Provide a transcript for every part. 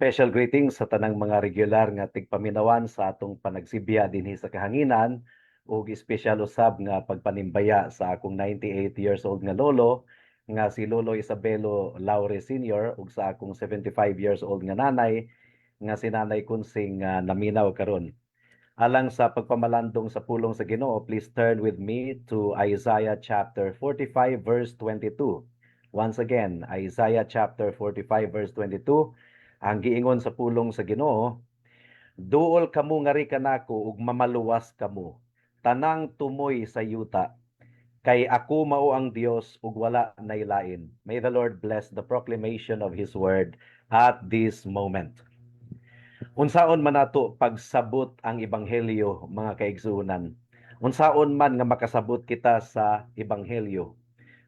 Special greetings sa tanang mga regular nga tigpaminawan sa atong panagsibya dinhi sa kahanginan ug espesyal usab nga pagpanimbaya sa akong 98 years old nga lolo nga si Lolo Isabelo Laure Sr. ug sa akong 75 years old nga nanay nga si Nanay Kunsing nga naminaw karon. Alang sa pagpamalandong sa pulong sa Ginoo, please turn with me to Isaiah chapter 45 verse 22. Once again, Isaiah chapter 45 verse 22. Ang giingon sa pulong sa Ginoo, "Duol kamo ngari kanako ug mamaluwas kamo, tanang tumoy sa yuta, kay ako mao ang Dios ug wala nay lain." May the Lord bless the proclamation of his word at this moment. Unsaon man nato pagsabot ang ebanghelyo, mga kaigsuonan? Unsaon man nga makasabot kita sa ebanghelyo?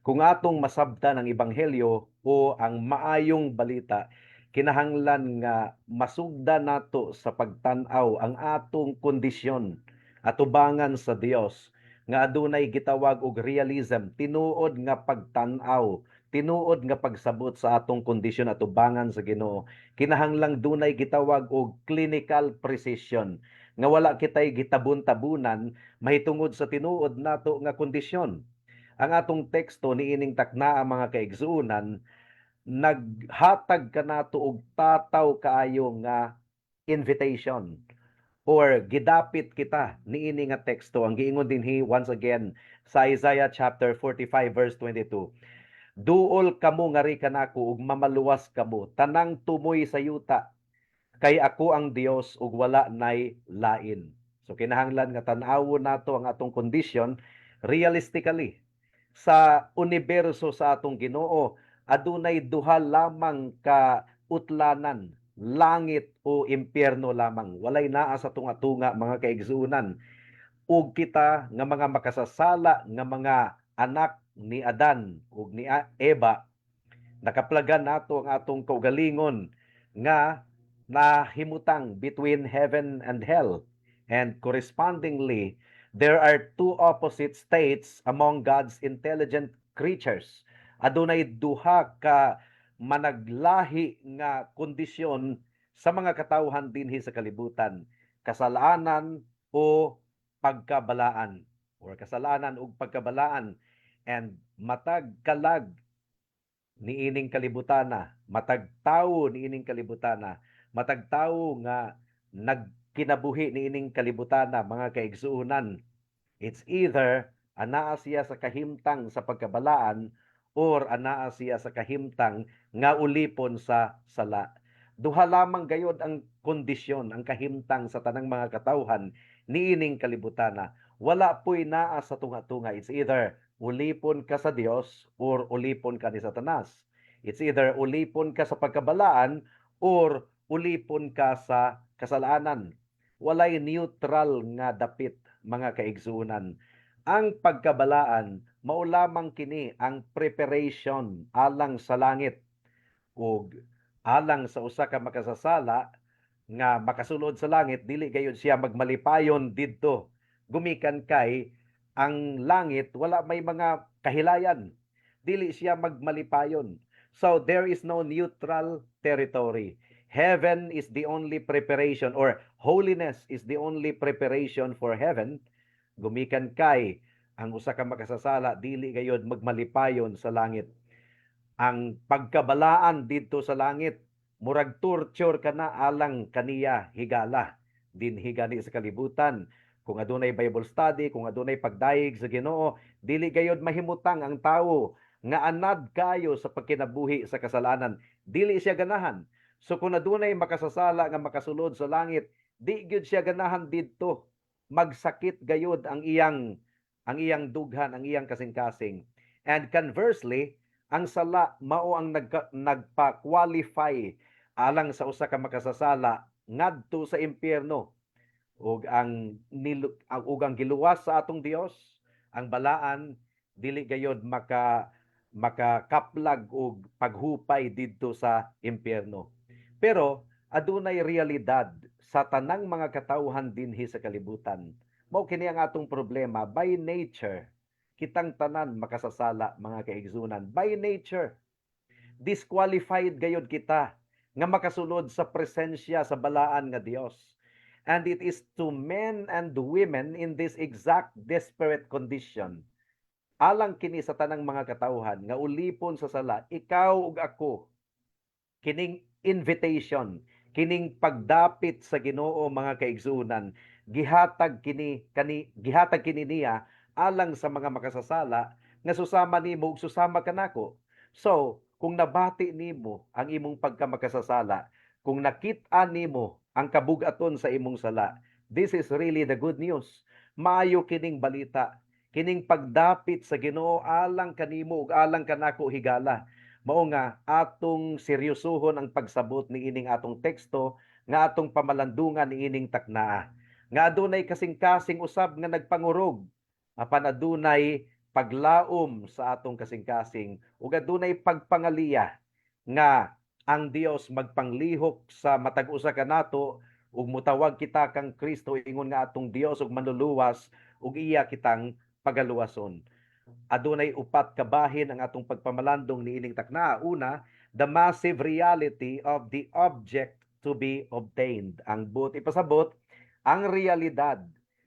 Kung atong masabtan ang ebanghelyo o ang maayong balita, kinahanglan nga masugdan nato sa pagtan-aw ang atong kondisyon atubangan sa Dios nga adunay gitawag og realism, tinuod nga pagtan-aw, tinuod nga pagsabot sa atong kondisyon atubangan sa Ginoo. Kinahanglang dunay gitawag og clinical precision nga wala kitay gitabon-tabunan mahitungod sa tinuod nato nga kondisyon. Ang atong teksto niining taknaa, mga kaigsuonan, naghatag kanato og tataw kaayo nga invitation or gidapit kita niini nga teksto. Ang giingon dinhi, once again, sa Isaiah chapter 45 verse 22, "Duol kamo ngari kanako ug mamaluwas kamo, tanang tumoy sa yuta, kay ako ang Dios ug wala nay lain." So kinahanglan nga tan-awon nato ang atong kondisyon realistically. Sa universo sa atong Ginoo, adunay duha lamang ka utlanan, langit o impyerno lamang. Walay naa sa tunga-tunga, mga kaigsuonan. Ug kita nga mga makasasala nga mga anak ni Adan ug ni Eva, nakaplagan nato ang atong kaugalingon nga nahimutang between heaven and hell. And correspondingly, there are two opposite states among God's intelligent creatures. Adunay duha ka managlahi nga kondisyon sa mga katawhan dinhi sa kalibutan: kasalanan o pagkabalaan or kasalanan ug pagkabalaan. And matag kalag niining kalibutana, matag tawo niining kalibutana, matag tawo nga nagkinabuhi niining kalibutana, mga kaigsuonan, it's either anaa siya sa kahimtang sa pagkabalaan or anaa siya sa kahimtang nga ulipon sa sala. Duha lamang gayod ang kondisyon, ang kahimtang sa tanang mga katawhan niining kalibutana. Wala po'y naa sa tunga-tunga. It's either ulipon ka sa Dios or ulipon ka ni Satanas. It's either ulipon ka sa pagkabalaan or ulipon ka sa kasalanan. Walay neutral nga dapit, mga kaigsuonan. Ang pagkabalaan, mao lamang kini ang preparation alang sa langit. Ug alang sa usa ka makasasala nga makasulod sa langit, dili gayud siya magmalipayon didto. Gumikan kay ang langit wala may mga kahilayan. Dili siya magmalipayon. So there is no neutral territory. Heaven is the only preparation or holiness is the only preparation for heaven. Gumikan kay ang usa ka makasasala dili gayod magmalipayon sa langit. Ang pagkabalaan didto sa langit, murag torture kana alang kaniya higala dinhi gani sa kalibutan. Kung adunay Bible study, kung adunay pagdayeg sa Ginoo, dili gayod mahimutang ang tawo nga anad kayo sa pagkinabuhi sa kasalanan. Dili siya ganahan. So kung adunay makasasala nga makasulod sa langit, di gyud siya ganahan didto. Magsakit gayod ang iyang dughan, ang iyang kasing-kasing. And conversely, ang sala mao ang nagpa-qualify alang sa usa ka makasasala ngadto sa impyerno. Ug ang giluwas sa atong Dios, ang balaan, dili gayod makakaplag og paghupay didto sa impyerno. Pero adunay realidad sa tanang mga katawhan dinhi sa kalibutan. Mao kini ang atong problema. By nature, kitang tanan makasasala, mga kaigsuonan. By nature, disqualified gayod kita nga makasulod sa presensya sa balaan nga Dios. And it is to men and women in this exact desperate condition. Alang kini sa tanang mga katawhan nga ulipon sa sala, ikaw ug ako, kining invitation, kining pagdapit sa Ginoo, mga kaigsuonan, gihatag kini niya alang sa mga makasasala nga susama nimo ug susama kanako. So, kung nabati nimo ang imong pagkamakasasala, kung nakit-an nimo ang kabug-aton sa imong sala, this is really the good news. Maayo kining balita, kining pagdapit sa Ginoo alang kanimo ug alang kanako, higala. Mao nga atong seryosohon ang pagsabot niining atong teksto nga atong pamalandungan niining taknaa. Nga adunay kasing-kasing usab nga nagpangurog apan adunay paglaom sa atong kasing-kasing ug adunay pagpangaliya nga ang Dios magpanglihok sa matag usa kanato ug mutawag kita kang Kristo ingon nga atong Dios ug Manluluwas ug iya kitang pagaluwason. Adunay upat ka bahin ang atong pagpamalandong niining takna. Una, the massive reality of the object to be obtained. Ang buot ipasabot, ang realidad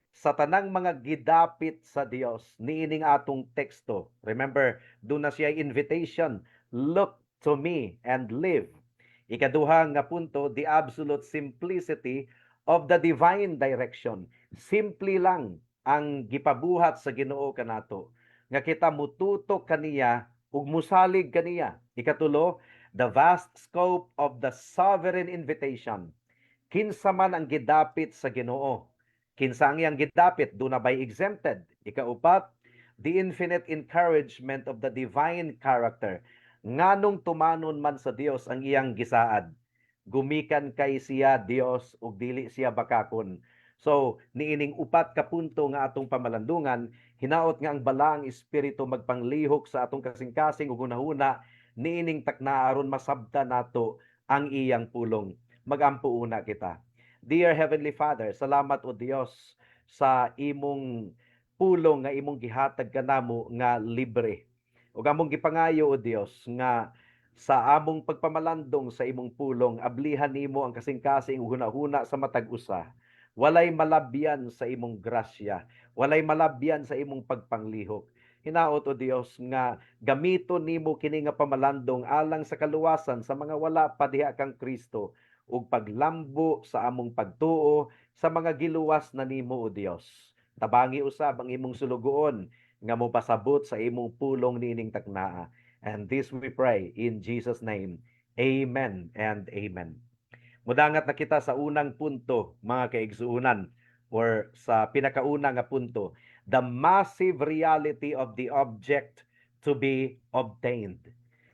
sa tanang mga gidapit sa Dios niining atong teksto. Remember, duna siya invitation, "Look to me and live." Ikaduha nga punto, the absolute simplicity of the divine direction. Simple lang ang gipabuhat sa Ginoo kanato nga kita mututok kaniya ug musalig kaniya. Ikatulo, the vast scope of the sovereign invitation. Kinsa man ang gidapit sa Ginoo? Kinsa ang iyang gidapit? Duna bay exempted? Ikaupat, the infinite encouragement of the divine character. Nganong tumanon man sa Dios ang iyang gisaad? Gumikan kay siya Dios ug dili siya bakakon. So, niining upat ka punto nga atong pamalandungan, hinaot nga ang Balaang Espiritu magpanglihok sa atong kasing-kasing ug hunahuna niining takna aron masabta nato ang iyang pulong. Magampo una kita. Dear Heavenly Father, salamat, O Dios, sa imong pulong nga imong gihatag kanamo nga libre. Ug among gipangayo, O Dios, nga sa among pagpamalandong sa imong pulong, ablihan nimo ang kasing-kasing ug hunahuna sa matag usa. Walay malabyan sa imong grasya, walay malabyan sa imong pagpanglihok. Hinaot, O Dios, nga gamiton nimo kini nga pamalandong alang sa kaluwasan sa mga wala pa diha kang Kristo ug paglambo sa among pagtuo sa mga giluwas na nimo, O Dios. Tabangi usab ang imong sulugoon nga mopasabot sa imong pulong niining taknaa. And this we pray in Jesus' name. Amen and amen. Mudangat na kita sa unang punto, mga kaigsuunan, or sa pinakauna nga punto, the massive reality of the object to be obtained.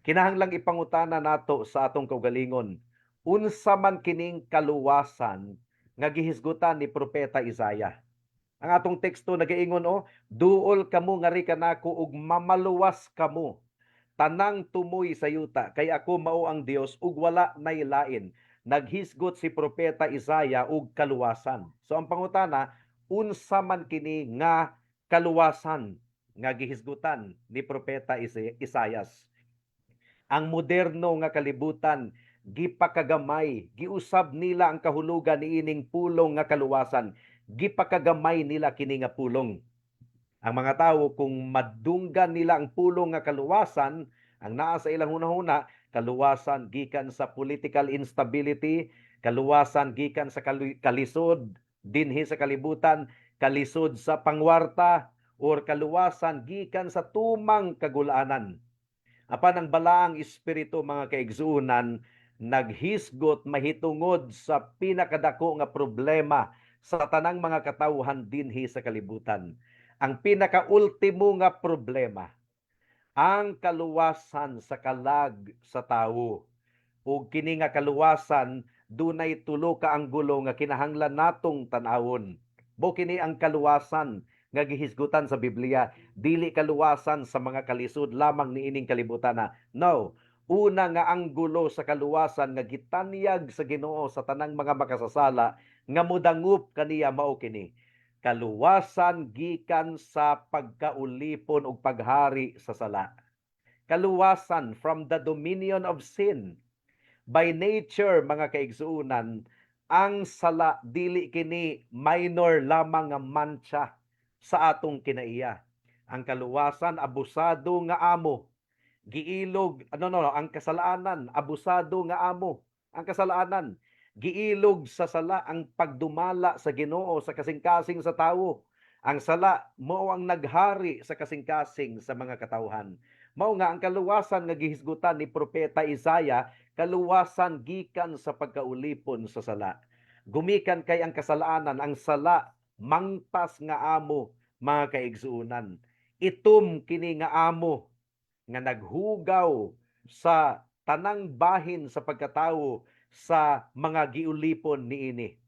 Kinahanglang ipangutana nato sa atong kaugalingon, unsa man kining kaluwasan nga gihisgutan ni Propeta Isaiah? Ang atong teksto nagaingon, oh, "Duol kamo ngari kanako ug mamaluwas kamo, tanang tumoy sa yuta, kay ako mao ang Dios ug wala nay lain." Naghisgot si Propeta Isaiah og kaluwasan. So ang pangutana, unsa man kini nga kaluwasan nga gihisgutan ni Propeta Isaias? Ang moderno nga kalibutan gipakagamay, giusab nila ang kahulugan niining pulong nga kaluwasan. Gipakagamay nila kini nga pulong. Ang mga tawo, kung madunggan nila ang pulong nga kaluwasan, ang naa sa ilang hunahuna, kaluwasan gikan sa political instability, kaluwasan gikan sa kalisod dinhi sa kalibutan, kalisod sa pangwarta, or kaluwasan gikan sa tumang kagulanan. Apan ang Balaang Espiritu, mga kaigsuonan, naghisgot mahitungod sa pinakadako nga problema sa tanang mga katawhan dinhi sa kalibutan. Ang pinakaultimo nga problema, ang kaluwasan sa kalag sa tawo. Ug kini nga kaluwasan dunay tulo ka anggulo nga kinahanglan natong tan-awon. Mao kini ang kaluwasan nga gihisgutan sa Biblia, dili kaluwasan sa mga kalisod lamang niining kalibutan na. No, una nga anggulo sa kaluwasan nga gitanyag sa Ginoo sa tanang mga makasasala nga modangup kaniya mao kini: kaluwasan gikan sa pagkaulipon ug paghari sa sala. Kaluwasan from the dominion of sin. By nature, mga kaigsuonan, ang sala dili kini minor lamang nga mantsa sa atong kinaiya. Ang kaluwasan, abusado nga amo. Giilog, ano, no, ang kasalanan, abusado nga amo. Ang kasalanan, giilog sa sala ang pagdumala sa Ginoo sa kasing-kasing sa tawo. Ang sala mao ang naghari sa kasing-kasing sa mga katawhan. Mao nga ang kaluwasan nga gihisgutan ni Propeta Isaiah, kaluwasan gikan sa pagkaulipon sa sala. Gumikan kay ang kasalanan, ang sala, mangtas nga amo, mga kaigsuonan. Itom kini nga amo nga naghugaw sa tanang bahin sa pagkatawo sa mga giulipon niini.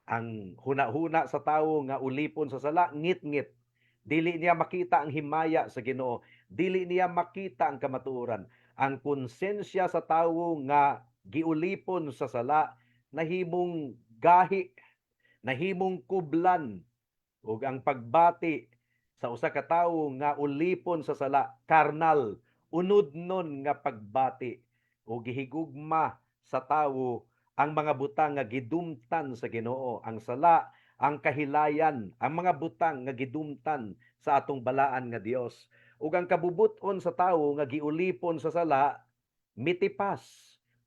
Ang huna-huna sa tawo nga ulipon sa sala, ngit-ngit. Dili niya makita ang himaya sa Ginoo. Dili niya makita ang kamatuoran. Ang konsensya sa tawo nga giulipon sa sala nahimong gahi, nahimong kublan, ug ang pagbati sa usa ka tawo nga ulipon sa sala, karnal, unudnon nga pagbati, ug gihigugma sa tawo ang mga butang nga gidumtan sa Ginoo, ang sala, ang kahilayan, ang mga butang nga gidumtan sa atong balaan nga Dios. Ug ang kabubut-on sa tawo nga giulipon sa sala mitipas,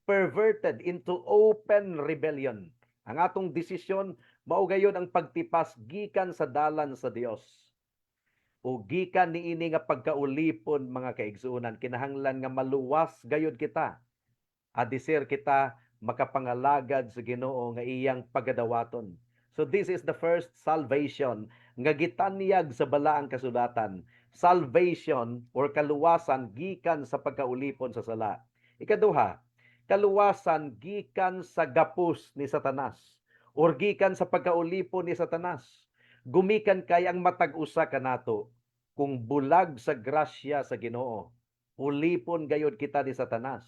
perverted into open rebellion. Ang atong desisyon mao gayon ang pagtipas gikan sa dalan sa Dios. O gikan niini nga pagkaulipon, mga kaigsuonan, kinahanglan nga maluwas gayud kita. Adiser kita makapangalagad sa Ginoo nga iyang pagadawaton. So this is the first salvation nga gitanyag sa Balaang Kasulatan. Salvation or kaluwasan gikan sa pagkaulipon sa sala. Ikaduha, kaluwasan gikan sa gapos ni Satanas or gikan sa pagkaulipon ni Satanas. Gumikan kay ang matag usa kanato, kung bulag sa grasya sa Ginoo, ulipon gayud kita ni Satanas.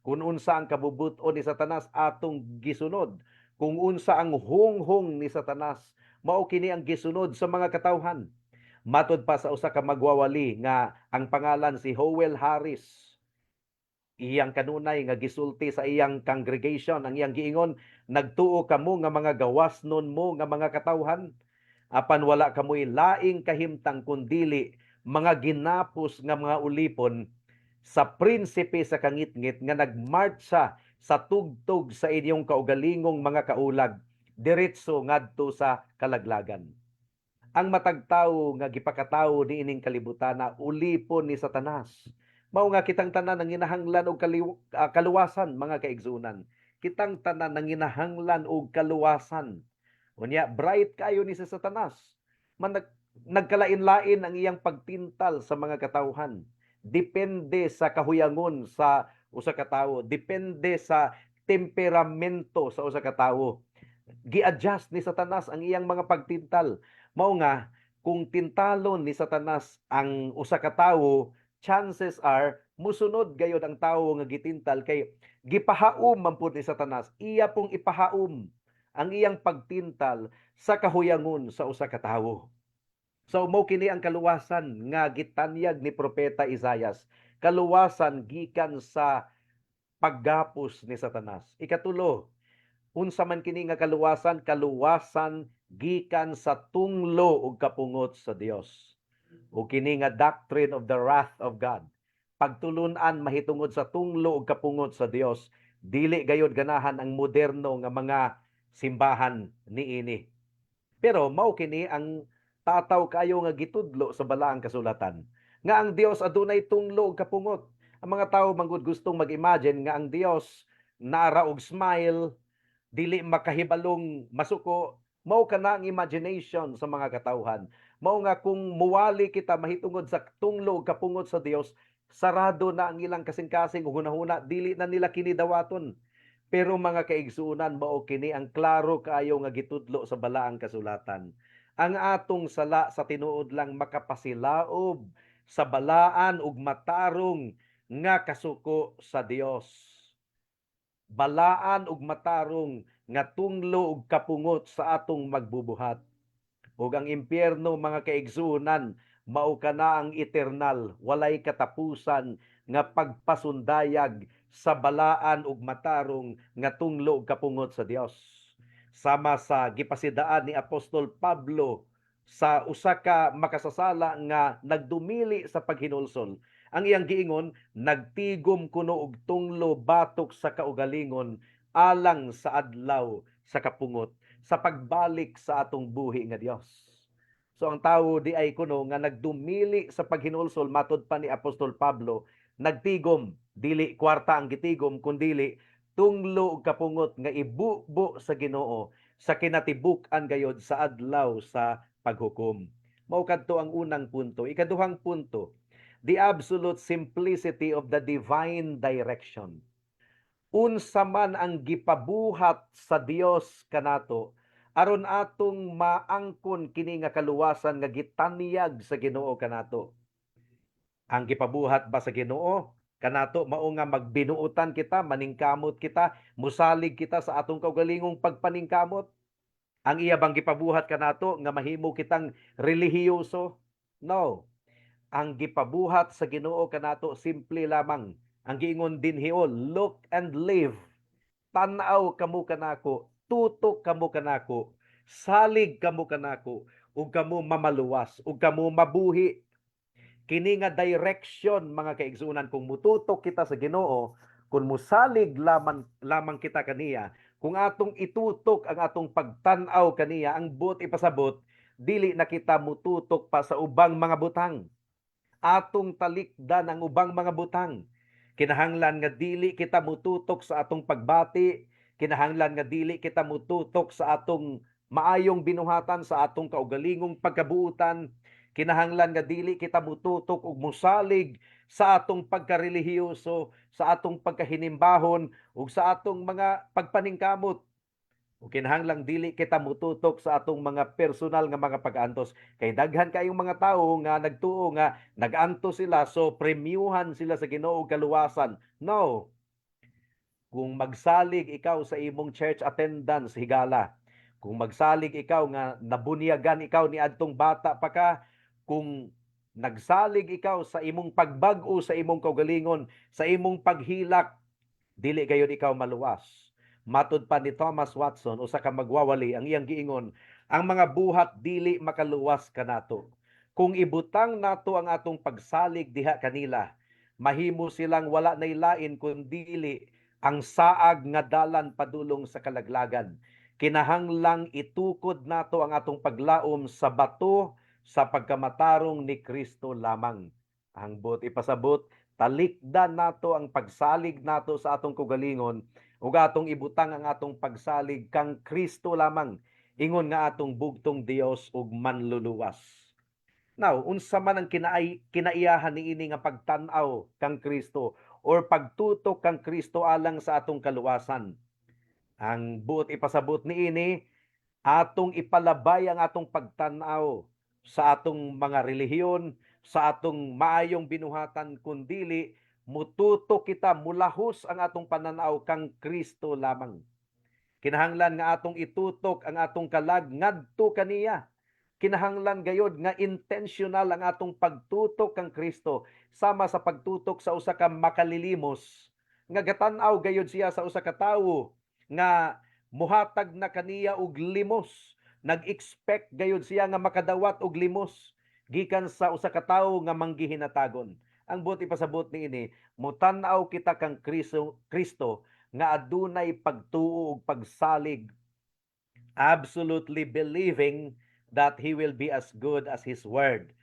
Kung unsa ang kabubut-on ni Satanas, atong gisunod. Kung unsa ang hunghong ni Satanas, mao kini ang gisunod sa mga katawhan. Matod pa sa usa ka magwawali nga ang pangalan si Howell Harris, iyang kanunay nga gisulti sa iyang congregation, ang iyang giingon, "Nagtuo kamo nga mga gawasnon mo nga mga katawhan, apan wala kamoy laing kahimtang kundili mga ginapos nga mga ulipon sa prinsipe sa kangitngit nga nagmartsa sa tugtog sa inyong kaugalingong mga kaulag diretso ngadto sa kalaglagan." Ang matag tawo nga gipakatawo niining kalibutana, ulipon ni Satanas. Mao nga kitang tanan nanginahanglan og kaluwasan, mga kaigsuonan. Kitang tanan nanginahanglan og kaluwasan. Unya bright kayo ni sa Satanas. Man nagkalain-lain ang iyang pagtintal sa mga katawhan. Depende sa kahuyangon sa usa ka tawo, depende sa temperamento sa usa ka tawo. Gi-adjust ni Satanas ang iyang mga pagtintal. Mao nga kung tintalon ni Satanas ang usa ka tawo, chances are musunod gayod ang tawo nga gitintal kay gipahaom man pud ni Satanas. Iya pong ipahaom ang iyang pagtintal sa kahuyangon sa usa ka tawo. So mao kini ang kaluwasan nga gitanyag ni Propeta Isayas. Kaluwasan gikan sa paggapos ni Satanas. Ikatulo, unsa man kini nga kaluwasan? Kaluwasan gikan sa tunglo ug kapungot sa Dios. O kini nga doctrine of the wrath of God. Pagtulun-an mahitungod sa tunglo ug kapungot sa Dios, dili gayod ganahan ang moderno nga mga simbahan niini. Pero mao kini ang tataw kayo nga gitudlo sa Balaang Kasulatan nga ang Dios adunay tunglo ug kapungot. Ang mga tawo manggod gustong mag-imagine nga ang Dios naara og smile, dili makahibalong masuko. Mao kana ang imagination sa mga katawhan. Mao nga kung muwali kita mahitungod sa tunglo ug kapungot sa Dios, sarado na ang ilang kasing-kasing ug hunahuna, dili na nila kini dawaton. Pero mga kaigsuonan, mao kini ang klaro kaayo nga gitudlo sa Balaang Kasulatan. Ang atong sala sa tinuod lang makapasilaob sa balaan ug matarong nga kasuko sa Dios. Balaan ug matarong nga tunglo ug kapungot sa atong magbubuhat. Ug ang impyerno, mga kaigsuonan, mao kana ang eternal, walay katapusan nga pagpasundayag sa balaan ug matarong nga tunglo ug kapungot sa Dios. Sama sa gipasidaan ni Apostol Pablo sa usa ka makasasala nga nagdumili sa paghinulsol. Ang iyang giingon, "Nagtigom kuno og tunglo batok sa kaugalingon alang sa adlaw sa kapungot sa pagbalik sa atong buhi nga Dios." So ang tawo diay kuno nga nagdumili sa paghinulsol, matod pa ni Apostol Pablo, nagtigom, dili kwarta ang gitigom kundili tunglo ug kapungot nga ibubo sa Ginoo sa kinatibuk-an gayod sa adlaw sa paghukom. Mao kadto ang unang punto. Ikaduhang punto, the absolute simplicity of the divine direction. Unsa man ang gipabuhat sa Dios kanato aron atong maangkon kini nga kaluwasan nga gitanyag sa Ginoo kanato? Ang gipabuhat ba sa Ginoo kanato mao nga magbinuotan kita, maningkamot kita, musalig kita sa atong kaugalingong pagpaningkamot? Ang iya bang gipabuhat kanato nga mahimo kitang relihiyoso? No. Ang gipabuhat sa Ginoo kanato simple lamang. Ang giingon dinhi, "Look and live." Tan-aw kamo kanako, tutok kamo kanako, salig kamo kanako, ug kamo mamaluwas, ug kamo mabuhi. Kini nga direction, mga kaigsuonan, kung mututok kita sa Ginoo, kung musalig lamang lamang kita kaniya, kung atong itutok ang atong pagtan-aw kaniya, ang buot ipasabot, dili na kita mututok pa sa ubang mga butang. Atong talikdan ang ubang mga butang. Kinahanglan nga dili kita mututok sa atong pagbati, kinahanglan nga dili kita mututok sa atong maayong binuhatan, sa atong kaugalingong pagkabuutan, kinahanglan nga dili kita mututok ug musalig sa atong pagkarelihiyoso, sa atong pagkahinimbahon ug sa atong mga pagpaningkamot. Ug kinahanglang dili kita mututok sa atong mga personal nga mga pag-antos kay daghan kayong mga tawo nga nagtuo nga nag-antos sila, so premyuhan sila sa Ginoo og kaluwasan. No. Kung magsalig ikaw sa imong church attendance, higala. Kung magsalig ikaw nga nabunyagan ikaw ni adtong bata pa ka, kung nagsalig ikaw sa imong pagbag-o sa imong kaugalingon, sa imong paghilak, dili gayud ikaw maluwas. Matud pa ni Thomas Watson, usa ka magwawali, ang iyang giingon, "Ang mga buhat dili makaluwas kanato. Kung ibutang nato ang atong pagsalig diha kanila, mahimo silang wala nay lain kundili ang saag nga dalan padulong sa kalaglagan. Kinahanglang itukod nato ang atong paglaom sa bato sa pagkamatarong ni Kristo lamang." Ang buot ipasabot, talikdan nato ang pagsalig nato sa atong kaugalingon ug atong ibutang ang atong pagsalig kang Kristo lamang, ingon nga atong bugtong Dios ug manluluwas. Now, unsa man ang kinaiyahan niini nga pagtan-aw kang Kristo or pagtutok kang Kristo alang sa atong kaluwasan? Ang buot ipasabot niini, atong ipalabay ang atong pagtan-aw sa atong mga relihiyon, sa atong maayong binuhatan, kundili mututok kita, mulahos ang atong pananaw kang Kristo lamang. Kinahanglan nga atong itutok ang atong kalag ngadto kaniya. Kinahanglan gayod nga intentional ang atong pagtutok kang Kristo, sama sa pagtutok sa usa ka makalilimos nga gatan-aw gayod siya sa usa ka tawo nga muhatag na kaniya og limos. Nag-expect gayod siya nga makadawat og limos gikan sa usa ka tawo nga manggihinatagon. Ang buot ipasabot niini, mutan-aw kita kang Kristo nga adunay pagtuo ug pagsalig, absolutely believing that He will be as good as His word.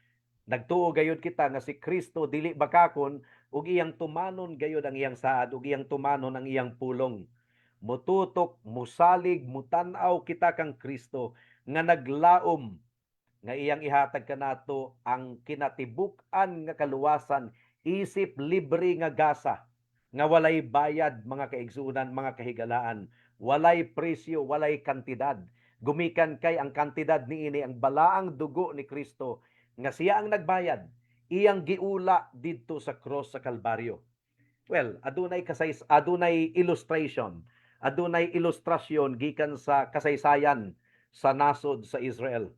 Nagtuo gayud kita nga si Kristo dili bakakon ug iyang tumanon gayud ang iyang saad ug iyang tumanon ang iyang pulong. Mututok, musalig, mutan-aw kita kang Kristo nga naglaom nga iyang ihatag kanato ang kinatibuk-an nga kaluwasan isip libre nga gasa nga walay bayad, mga kaigsuonan, mga kahigalaan, walay presyo, walay kantidad, gumikan kay ang kantidad niini ang balaang dugo ni Kristo nga siya ang nagbayad, iyang giula didto sa cross sa Kalbaryo. Well, adunay illustration, adunay ilustrasyon gikan sa kasaysayan sa nasod sa Israel.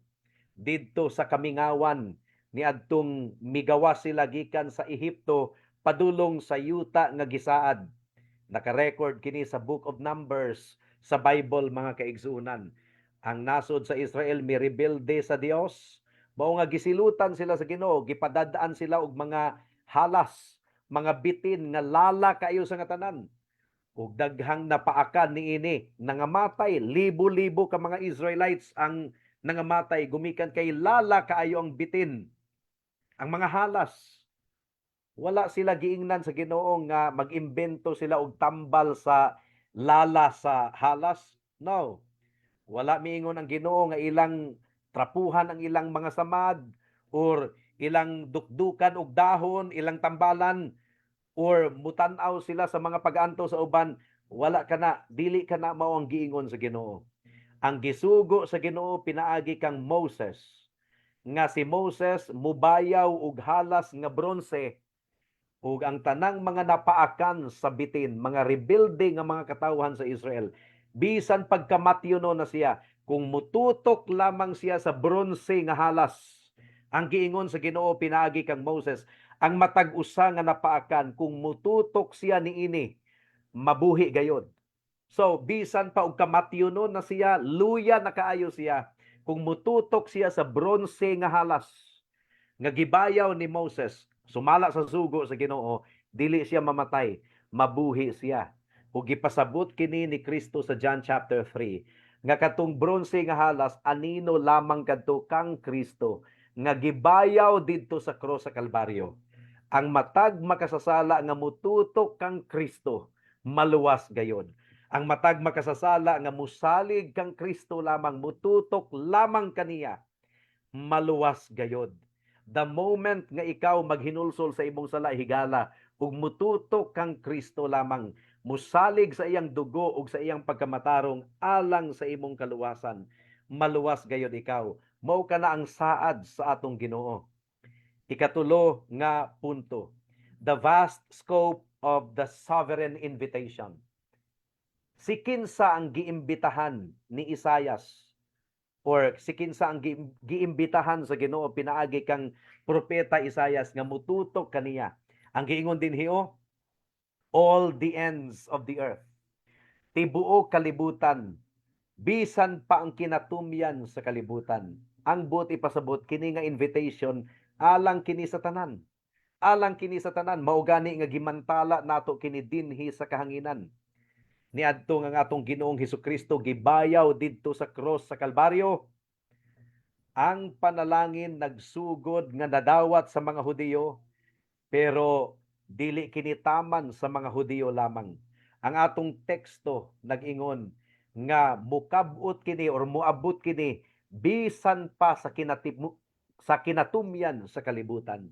Didto sa kamingawan niadtong migawas sila gikan sa Ehipto padulong sa yuta nga gisaad. Naka-record kini sa Book of Numbers sa Bible, mga kaigsuonan. Ang nasod sa Israel mirebelde sa Dios, mao nga gisilutan sila sa Ginoo, gipadadaan sila og mga halas, mga bitin nga lala kaayo sa nga tanan. Ug daghang napaakan niini, nangamatay, libo-libo ka mga Israelites ang nangamatay gumikan kay lala kaayo ang bitin, ang mga halas. Wala sila giingnan sa Ginoo nga mag-imbento sila og tambal sa lala sa halas. No. Wala miingon ang Ginoo nga ilang trapuhan ang ilang mga samad or ilang dukdukan og dahon, ilang tambalan, or mutan-aw sila sa mga pag-anto sa uban. Wala kana, dili kana mao ang giingon sa Ginoo. Ang gisugo sa Ginoo pinaagi kang Moses, nga si Moses mubayaw og halas nga bronse, ug ang tanang mga napaakan sa bitin, mga rebelde nga mga katawhan sa Israel, bisan pagkamatyo no na siya, kung mututok lamang siya sa bronse nga halas, ang giingon sa Ginoo pinaagi kang Moses, ang matag usa nga napaakan, kung mututok siya niini, mabuhi gayod. So bisan pa og kamatyo no na siya, luya na kaayo siya, kung mututok siya sa bronse nga halas nga gibayaw ni Moses sumala sa sugo sa Ginoo, dili siya mamatay, mabuhi siya. Ug gipasabot kini ni Kristo sa John chapter 3 nga katong bronse nga halas anino lamang kadto kang Kristo nga gibayaw didto sa krus sa Kalbaryo. Ang matag makasasala nga mututok kang Kristo, maluwas gayod. Ang matag makasasala nga musalig kang Kristo lamang, mututok lamang kaniya, maluwas gayod. The moment nga ikaw maghinulsol sa imong sala, higala, ug mututok kang Kristo lamang, musalig sa iyang dugo ug sa iyang pagkamatarong alang sa imong kaluwasan, maluwas gayod ikaw. Mao kana ang saad sa atong Ginoo. Ikatulo nga punto, the vast scope of the sovereign invitation. Si kinsa ang giimbitahan ni Isayas or si kinsa ang giimbitahan sa Ginoo pinaagi kang propeta Isayas nga mututok kaniya? Ang giingon dinhi oh, all the ends of the earth. Tibuok kalibutan, bisan pa ang kinatumyan sa kalibutan. Ang buot ipasabot, kini nga invitation alang kini sa tanan. Alang kini sa tanan, mao gani nga gimantala nato kini dinhi sa kahanginan. Niadto nga ang atong Ginoong Hesukristo gibayaw didto sa cross sa Kalbaryo. Ang panalangin nagsugod nga nadawat sa mga Hudiyo, pero dili kini taman sa mga Hudiyo lamang. Ang atong teksto nag-ingon nga mukab-ot kini or muabot kini bisan pa sa kinatumyan sa kalibutan.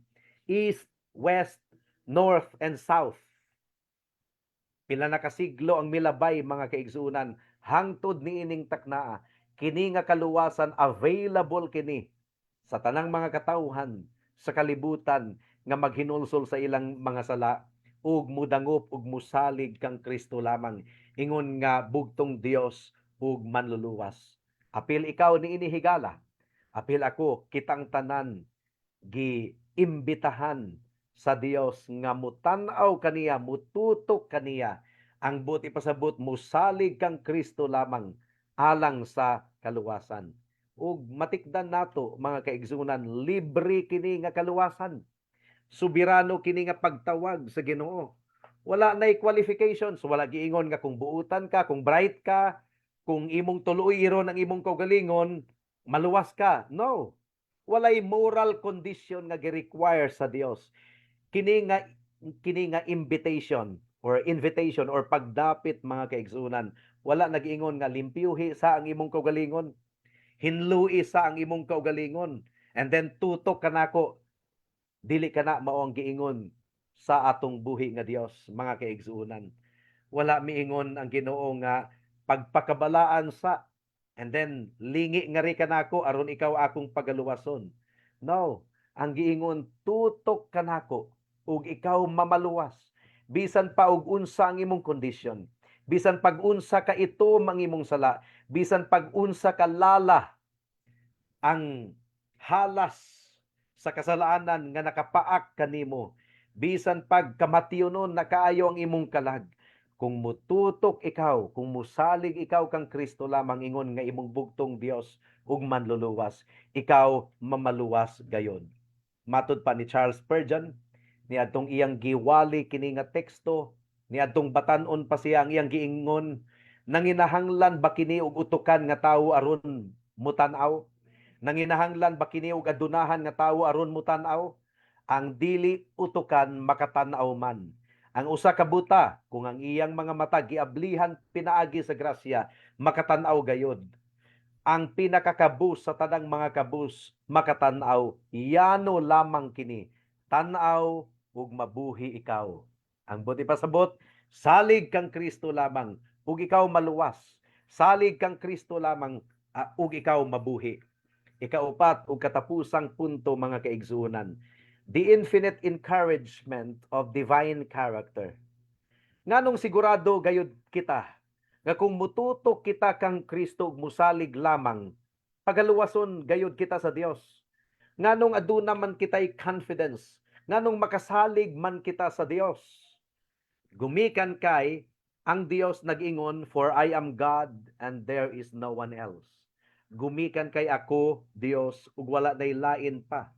East, west, north and south. Pila na kasiglo ang milabay, mga kaigsuonan, hangtod niining taknaa, kini nga kaluwasan available kini sa tanang mga katawhan sa kalibutan nga maghinulsol sa ilang mga sala ug mudangop ug musalig kang Kristo lamang ingon nga bugtong Dios ug manluluwas. Apil ikaw niini, higala. Apil ako, kitang tanan giimbitahan sa Dios nga mutan-aw kaniya, mututok kaniya. Ang buot ipasabot, musalig kang Kristo lamang alang sa kaluwasan. Ug matikdan nato, mga kaigsuonan, libre kini nga kaluwasan. Soberano kini nga pagtawag sa Ginoo. Wala nay qualifications, wala giingon nga kung buutan ka, kung bright ka, kung imong tuluoy ron ang imong kaugalingon, maluwas ka. No. Walay moral condition nga gi-require sa Dios. Kini nga invitation or invitation or pagdapit, mga kaigsuonan, wala nag-ingon nga limpyuhi sa ang imong kaugalingon, hinlui sa ang imong kaugalingon, and then tutok kanako. Dili kana mao ang giingon sa atong buhi nga Dios, mga kaigsuonan. Wala miingon ang Ginoo nga pagpakabalaan sa and then lingi nga ri kanako aron ikaw akong pagaluwason. No, ang giingon, tutok kanako ug ikaw mamaluwas, bisan pa og unsa ang imong kondisyon, bisan pag unsa ka itom ang imong sala, bisan pag unsa ka lala ang halas sa kasalanan nga nakapaak kanimo, Bisan pag kamatyonon na kaayo ang imong kalag, kung mututok ikaw, kung musalig ikaw kang Kristo lamang ingon nga imong bugtong Dios ug manluluwas, ikaw mamaluwas gayod. Matud pa ni Charles Spurgeon, niadtong iyang giwali kini nga teksto, niadtong batan-on pa siya, ang iyang giingon, "Nanginahanglan ba kini og utukan nga tawo aron mutan-aw? Nanginahanglan ba kini og adunahan nga tawo aron mutan-aw? Ang dili utukan makatan-aw man. Ang usa ka buta, kung ang iyang mga mata giablihan pinaagi sa grasya, makatan-aw gayod. Ang pinakakabus sa tanang mga kabus makatan-aw. Yano lamang kini. Tan-aw ug mabuhi ikaw." Ang buot ipasabot, salig kang Kristo lamang ug ikaw maluwas. Salig kang Kristo lamang ug ikaw mabuhi. Ikaupat ug katapusang punto, mga kaigsuonan, the infinite encouragement of divine character. Nganong sigurado gayud kita nga kung mututok kita kang Kristo ug musalig lamang, pagaluwason gayud kita sa Dios? Nganong aduna man kitay confidence? Nganong makasalig man kita sa Dios? Gumikan kay ang Dios nag-ingon, "For I am God and there is no one else." Gumikan kay ako Dios ug wala nay lain pa.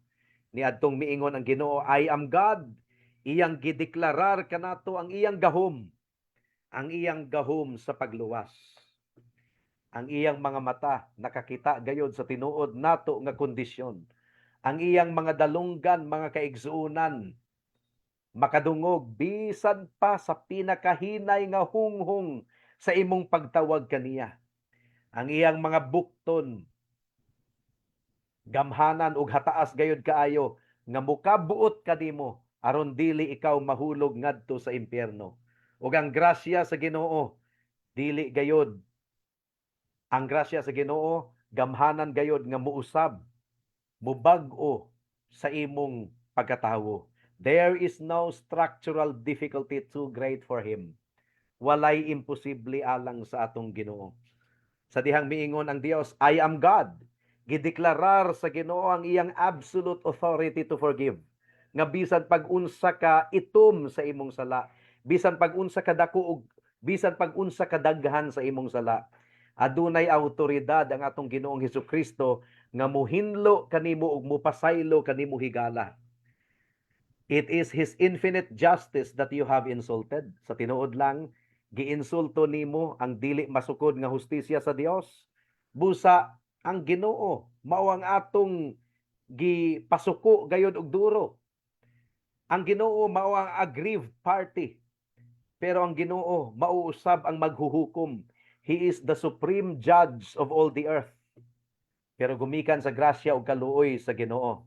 Niadtong miingon ang Ginoo, "I am God," iyang gideklarar kanato ang iyang gahom. Ang iyang gahom sa pagluwas. Ang iyang mga mata nakakita gayod sa tinuod nato nga kondisyon. Ang iyang mga dalunggan, mga kaigsuonan, makadungog bisan pa sa pinakahinay nga hunghong sa imong pagtawag kaniya. Ang iyang mga bukton gamhanan ug hataas gayod kaayo nga mukabuot kanimo aron dili ikaw mahulog ngadto sa impyerno. Ug ang grasya sa Ginoo dili gayod, ang grasya sa Ginoo gamhanan gayod nga muusab, mubag-o sa imong pagkatawo. There is no structural difficulty too great for him. Walay imposible alang sa atong Ginoo. Sa dihang miingon ang Dios, "I am God," gideklarar sa Ginoo ang iyang absolute authority to forgive. Nga bisan pag unsa ka itom sa imong sala, bisan pag unsa ka dako og bisan pag unsa ka daghan sa imong sala, adunay awtoridad ang atong Ginoong Hesukristo nga muhinlo kanimo ug mupasaylo kanimo higala. It is His infinite justice that you have insulted. Sa tinuod lang, giinsulto nimo ang dili masukod nga hustisya sa Dios. Busa ang Ginoo mao ang atong gipasuko gayod og duro. Ang Ginoo mao ang aggrieved party. Pero ang Ginoo mao usab ang maghuhukom. He is the supreme judge of all the earth. Pero gumikan sa grasya ug kaluoy sa Ginoo,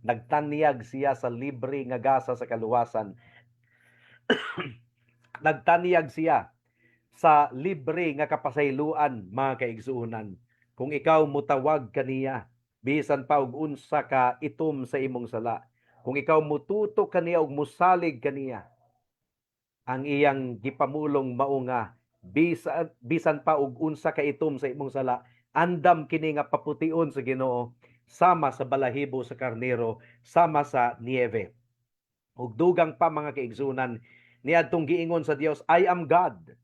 nagtanyag siya sa libre nga gasa sa kaluwasan. Nagtanyag siya sa libre nga kapasayloan, mga kaigsuonan. Kung ikaw mutawag kaniya, bisan pa og unsa ka itom sa imong sala, kung ikaw mututok kaniya ug musalig kaniya, ang iyang gipamulong mao nga bisan pa og unsa ka itom sa imong sala, andam kini nga papution sa Ginoo sama sa balahibo sa karnero, sama sa niebe. Ug dugang pa, mga kaigsuonan, niadtong giingon sa Dios, "I am God."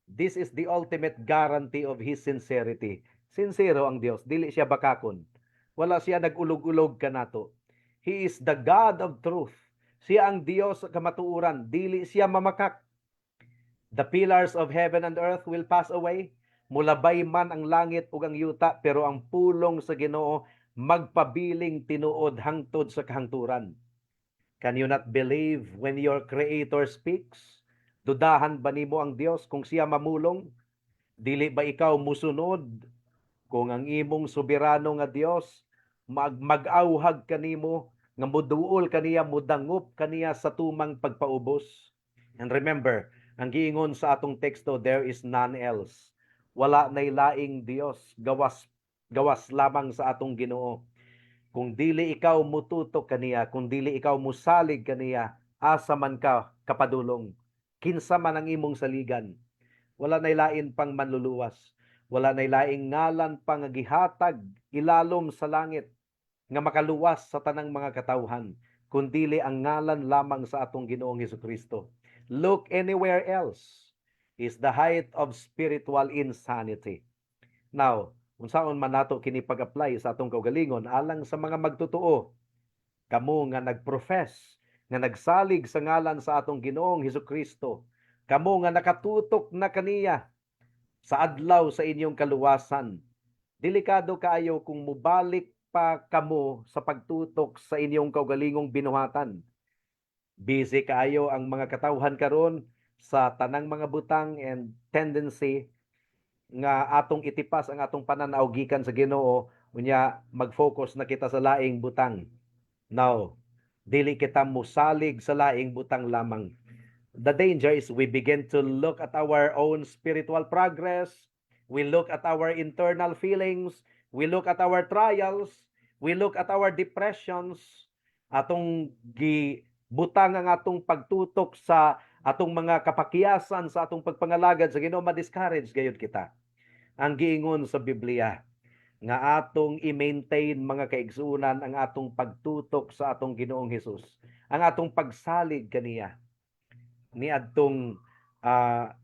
This is the ultimate guarantee of His sincerity. Sincero ang Dios, dili siya bakakon. Wala siya nag-ulog-ulog kanato. He is the God of truth. Siya ang Dios sa kamatuoran, dili siya mamakak. The pillars of heaven and earth will pass away. Mulabay man ang langit ug ang yuta, pero ang pulong sa Ginoo magpabiling tinuod hangtod sa kahangturan. Can you not believe when your Creator speaks? Dudahan ba nimo ang Dios kung siya mamulong? Dili ba ikaw musunod kung ang imong soberano nga Dios mag-awhag kanimo nga muduol kaniya, mudangop kaniya sa tumang pagpaubos? And remember, ang giingon sa atong teksto, there is none else. Wala nay laing Dios gawas gawas lamang sa atong Ginoo. Kung dili ikaw mututok kaniya, kung dili ikaw musalig kaniya, asa man ka kapadulong? Kinsa man ang imong saligan? Wala nay lain pang manluluwas. Wala nay laing ngalan pa nga gihatag ilalom sa langit nga makaluwas sa tanang mga katawhan Kundili ang ngalan lamang sa atong Ginoong Kristo. Look anywhere else is the height of spiritual insanity. Now, unsaon man nato kini pag-apply sa atong kaugalingon alang sa mga magtotoo? Kamo nga nagprofess, nga nagsalig sa ngalan sa atong Ginoong Hesus Kristo, kamo nga nakatutok na kaniya sa adlaw sa inyong kaluwasan. Delikado kaayo kung mubalik pa kamo sa pagtutok sa inyong kaugalingong binuhatan. Busy kaayo ang mga katawhan karon sa tanang mga butang and tendency nga atong itipas ang atong pananaw gikan sa Ginoo, unya mag-focus na kita sa laing butang. Now, dili kita musalig sa laing butang lamang. The danger is we begin to look at our own spiritual progress, we look at our internal feelings, we look at our trials, we look at our depressions, atong gibutang ang atong pagtutok sa atong mga kapakyasan sa atong pagpangalagad sa Ginoo, ma-discourage gayud kita. Ang giingon sa Biblia nga atong i-maintain, mga kaigsuonan, ang atong pagtutok sa atong Ginoong Hesus, ang atong pagsalig kaniya. Niadtong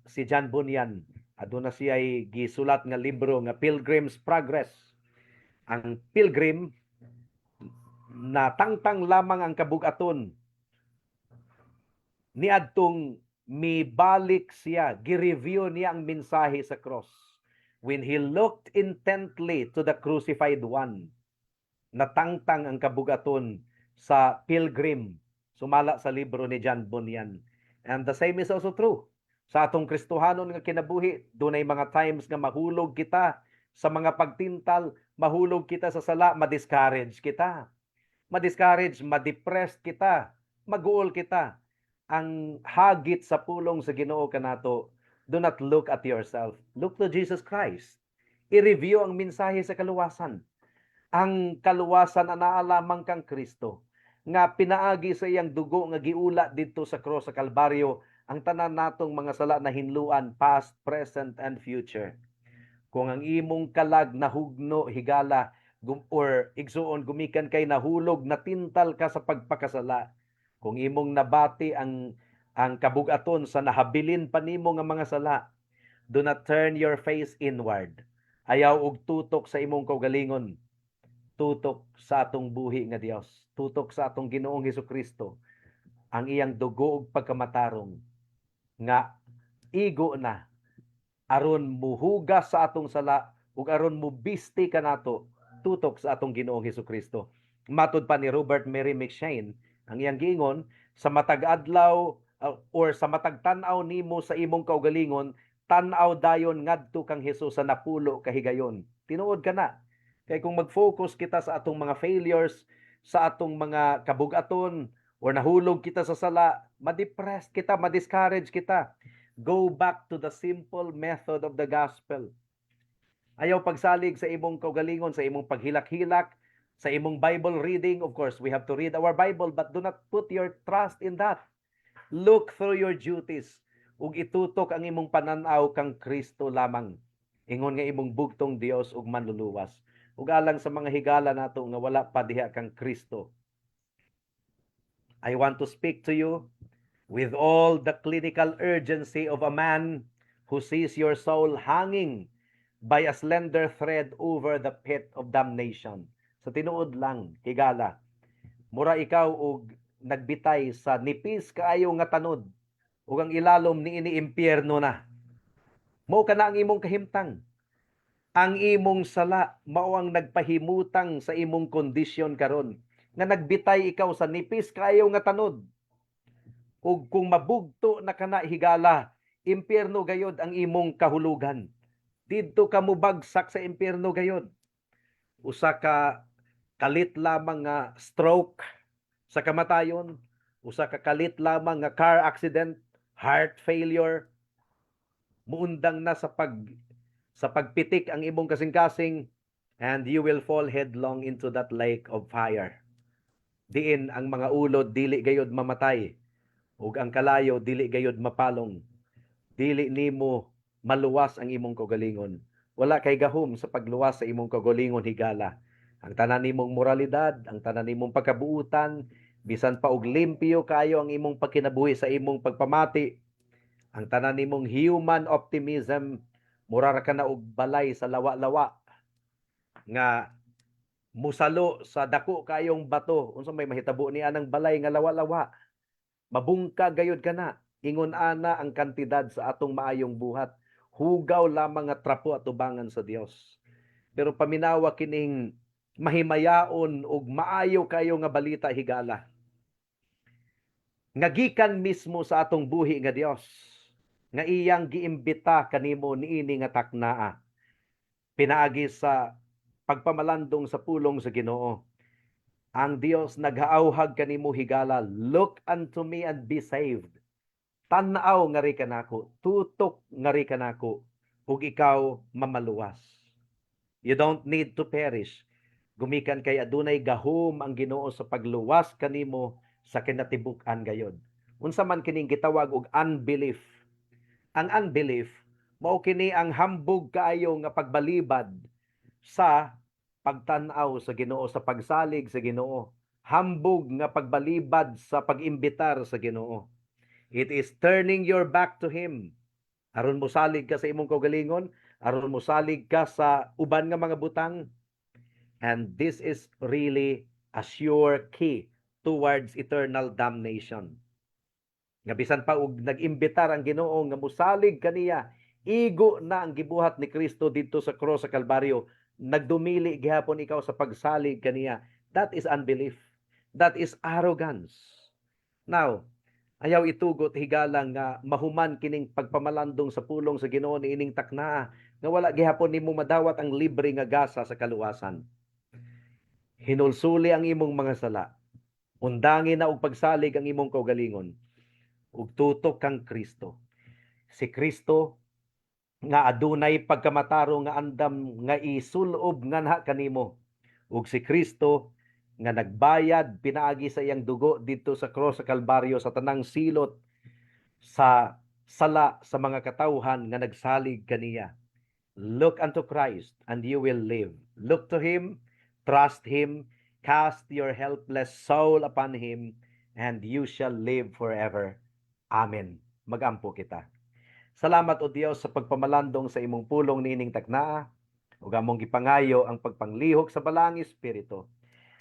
si John Bunyan, aduna siya gisulat nga libro nga Pilgrim's Progress. Ang pilgrim na tangtang lamang ang kabugaton niadtong mibalik siya, gi-review niya ang mensahe sa cross. When he looked intently to the crucified one, natangtang ang kabugaton sa pilgrim, sumala sa libro ni John Bunyan. And the same is also true sa atong Kristohanon nga kinabuhi. Dunay mga times nga mahulog kita sa mga pagtintal, mahulog kita sa sala, ma-discourage kita. Ma-discourage, ma-depressed kita, maguol kita. Ang hagit sa pulong sa Ginoo kanato, do not look at yourself. Look to Jesus Christ. I-review ang mensahe sa kaluwasan. Ang kaluwasan anaa lamang kang Kristo nga pinaagi sa iyang dugo nga giula didto sa cross sa Kalbaryo, ang tanan natong mga sala na hinluan, past, present and future. Kung ang imong kalag nahugno, higala, or igsuon, gumikan kay nahulog, natintal ka sa pagpakasala. Kung imong nabati ang kabugaton sa nahabilin pa nimo nga mga sala, do not turn your face inward. Ayaw og tutok sa imong kaugalingon. Tutok sa atong buhi nga Dios. Tutok sa atong Ginoong Hesus Kristo. Ang iyang dugo ug pagkamatarong nga igo na aron muhugas sa atong sala ug aron mubisti kanato. Tutok sa atong Ginoong Hesus Kristo. Matod pa ni Robert Mary McCheyne, ang iyang giingon, sa matag adlaw or sa matag tan-aw nimo sa imong kaugalingon, tan-aw dayon ngadto kang Hesus sa napulo ka higayon. Tinuod kana. Kay kung mag-focus kita sa atong mga failures, sa atong mga kabugaton, or nahulog kita sa sala, ma-depressed kita, ma-discourage kita. Go back to the simple method of the gospel. Ayaw pagsalig sa imong kaugalingon, sa imong paghilak-hilak, sa imong Bible reading. Of course, we have to read our Bible, but do not put your trust in that. Look through your duties ug itutok ang imong pananaw kang Kristo lamang. Ingon nga imong bugtong Dios ug manluluwas. Ug alang sa mga higala nato nga wala pa diha kang Kristo, I want to speak to you with all the clinical urgency of a man who sees your soul hanging by a slender thread over the pit of damnation. Sa tinuod lang, higala, mura ikaw og nagbitay sa nipis kaayo nga tanod ug ang ilalom niini impyerno na. Mao kana ang imong kahimtang. Ang imong sala mao ang nagpahimutang sa imong kondisyon karon nga nagbitay ikaw sa nipis kaayo nga tanod. Ug kung mabugto na kana, higala, impyerno gayod ang imong kahulugan. Didto ka mobagsak sa impyerno gayod. Usa ka kalit lamang nga stroke sa kamatayon, usa ka kalit lamang nga car accident, heart failure, muundang na sa pagpitik ang imong kasing-kasing and you will fall headlong into that lake of fire. Diin ang mga ulod dili gayod mamatay ug ang kalayo dili gayod mapalong. Dili nimo maluwas ang imong kaugalingon. Wala kay gahom sa pagluwas sa imong kaugalingon, higala. Ang tanan nimong moralidad, ang tanan nimong pagkabuutan, Bisan pa og limpyo kayo ang imong pagkinabuhi sa imong pagpamati, ang tanan nimong human optimism mura ra kana og balay sa lawa-lawa nga musalo sa dako kayong bato. Unsa may mahitabo ni anang balay nga lawa-lawa? Mabungka gayud kana. Ingon ana ang kantidad sa atong maayong buhat. Hugaw lamang nga trapo atubangan sa Dios. Pero paminawa kining mahimayaon ug maayo kayo nga balita, higala, nga gikan mismo sa atong buhi nga Dios, nga iyang giimbita kanimo niini nga taknaa pinaagi sa pagpamalandong sa pulong sa Ginoo. Ang Dios naghaawhag kanimo, higala, "Look unto me and be saved." Tan-aw ngari kanako, tutok ngari kanako ug ikaw mamaluwas. You don't need to perish. Gumikan kay adunay gahom ang Ginoo sa pagluwas kanimo sa kinatibuk-an gayod. Unsa man kining gitawag og unbelief? Ang unbelief mao kini ang hambog kaayo nga pagbalibad sa pagtan-aw sa Ginoo, sa pagsalig sa Ginoo. Hambog nga pagbalibad sa pag-imbitar sa Ginoo. It is turning your back to Him. Aron mosalig ka sa imong kaugalingon, aron mosalig ka sa uban nga mga butang. And this is really a sure key towards eternal damnation. Nga bisan pa og nag-imbitar ang Ginoo nga mosalig kaniya, igo na ang gibuhat ni Kristo didto sa cross sa Kalbaryo, nagdumili gihapon ikaw sa pagsalig kaniya. That is unbelief. That is arrogance. Now, ayaw itugot, higala, nga mahuman kining pagpamalandong sa pulong sa Ginoo niining taknaa nga wala gihapon nimo madawat ang libre nga gasa sa kaluwasan. Hinulsuli ang imong mga sala. Undangi na og pagsalig ang imong kaugalingon ug tutok kang Kristo. Si Kristo nga adunay pagkamatarong nga andam nga isulob nganha kanimo, ug si Kristo nga nagbayad pinaagi sa iyang dugo didto sa cross sa Kalbaryo sa tanang silot sa sala sa mga katawhan nga nagsalig kaniya. Look unto Christ and you will live. Look to Him, trust Him, cast your helpless soul upon Him, and you shall live forever. Amen. Magampo kita. Salamat, O Dios, sa pagpamalandong sa imong pulong niining taknaa ug among gipangayo ang pagpanglihok sa Balaang Espiritu.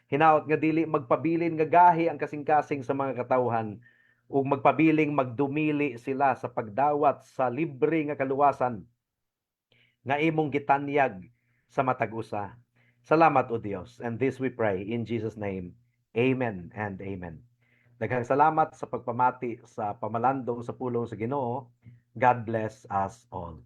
Hinaot nga dili magpabilin nga gahi ang kasing-kasing sa mga katawhan ug magpabiling magdumili sila sa pagdawat sa libre nga kaluwasan nga imong gitanyag sa matag usa. Salamat, O Dios, and this we pray in Jesus' name. Amen and amen. Daghang salamat sa pagpamati sa pamalandong sa pulong sa Ginoo. God bless us all.